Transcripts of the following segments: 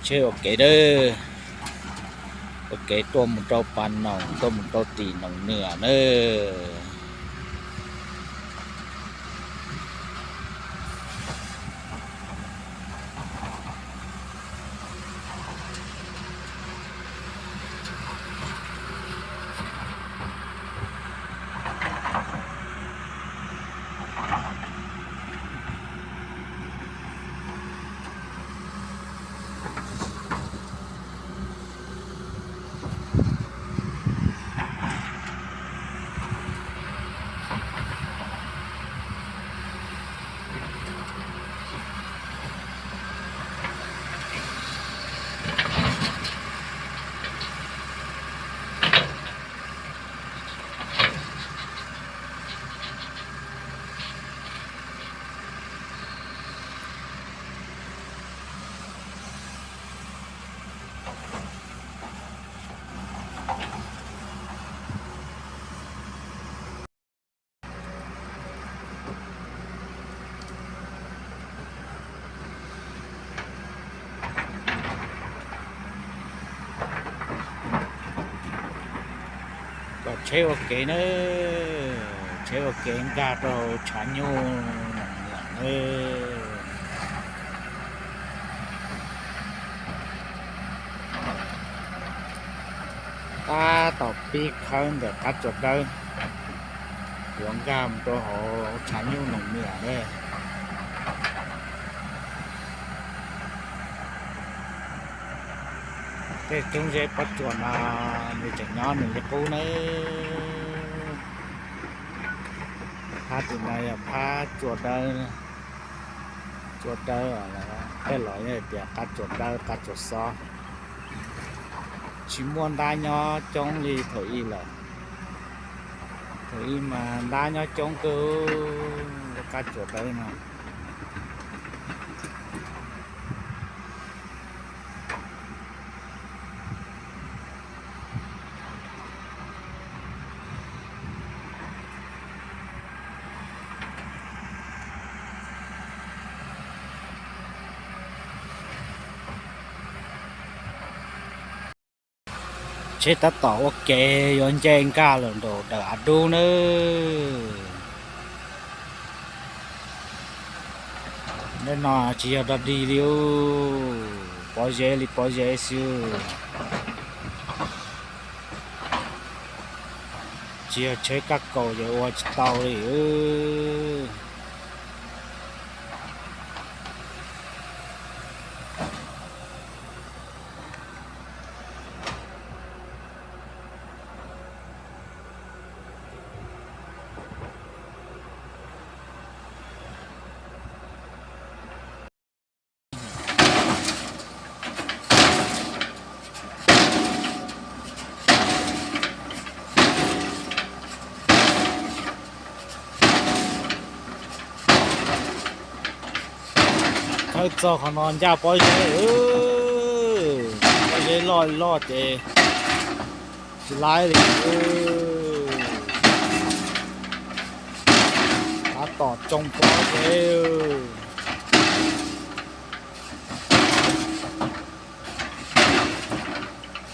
Tsheb ua kev nawb, ua kev tuaj mus rau Pas Noos, tuaj mus rau tim Noos Nwam nawb. Kom tsheb ua kev nawb, tsheb ua kev nkag rau tshav nyuj Noos Nwam nawb. Tab tom pib khawb ntawm qab tsuas dawb, yuav nkag mus rau hauv tshav nyuj Noos Nwam nawb. Tej tsob zeb pob tsuas no nws tseem nyob nws li qub nawb. Phab tim no yog phab tsua dawb, tsua dawb, tej laus yeej tias qab tsuas dawb qab tsuas xob. Tsis muaj ntab nyob coob li thaum ub lawm. Thaum ub mas ntab nyob coob kawg, qab tsuas dawb no. Tsheb tab tom ua kev yuav nce nkag lawm nraum dawm Av Dub nawb. Ntawm no tsis yog dog dig li, pob zeb li pob zeb xwb. Tsis yog tsheb kaj kaus ces ua tsis tau li. Khawb txog qhov no ncaj pob zeb, pob zeb loj loj ces tsis laib li. Tab tom tsoo pob zeb.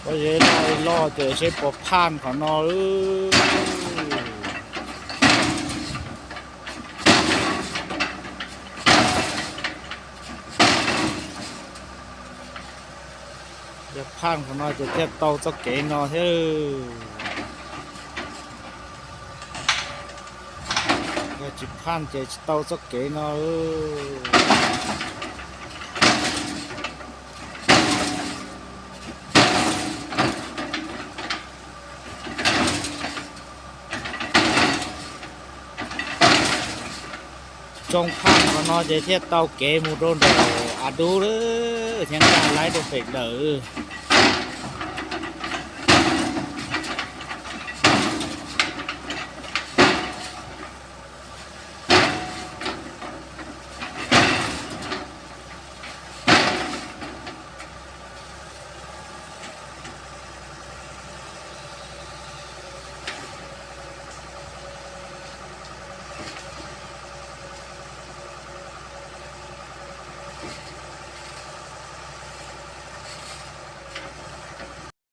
Pob zeb loj loj ces seb puas phaj qhov no. Yog phaj qhov no ces thiaj tau txoj kev no thiab. Yog tsis phaj ces tsis tau txoj kev no. Tsoo phaj qhov no ces thiaj tau kev mus rau nraum Av Dub lawm thiab, nkag laib rau pem lawm.